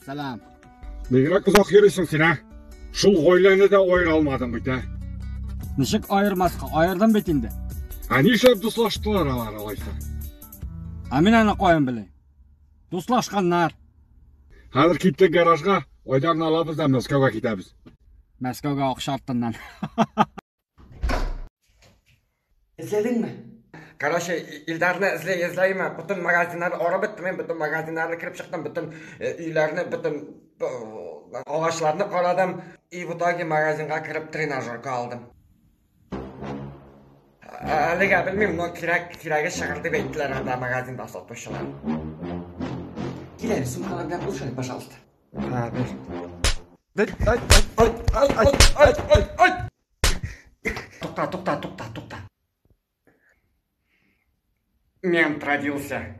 Сәлам. Бигрәк озак йөрисең син, ә? Шул гаиләне дә аера алмадың бит, ә? Ничек аермаска? Аердым бит инде. Ә нишләп дуслаштылар алар алайса? Ә мин аны каян беләм? Дуслашканнар. Хәзер киттек гаражга, Айдарны алабыз да Мәскәүгә китәбез. Мәскәүгә акча артыннан. Эзләдеңме? Короче, Илдарны эзләй эзләйме, бөтен магазиннарны арып беттем мин, бөтен магазиннарны кереп чыктым, бөтен өйләрне, бөтен агачларны карадым. И в итоге магазинга кереп тренажерка алдым. Әлегә белмим, но кирәк, кирәге чыгыр дип әйттеләр анда магазинда сатучылар. Кил әле, сумкалар белән булыш әле, пожалуйста. Ха, бир. Ай, ай, ай, ай, ай, ай, ай. Тукта, тукта, тукта, тукта. Мент родился.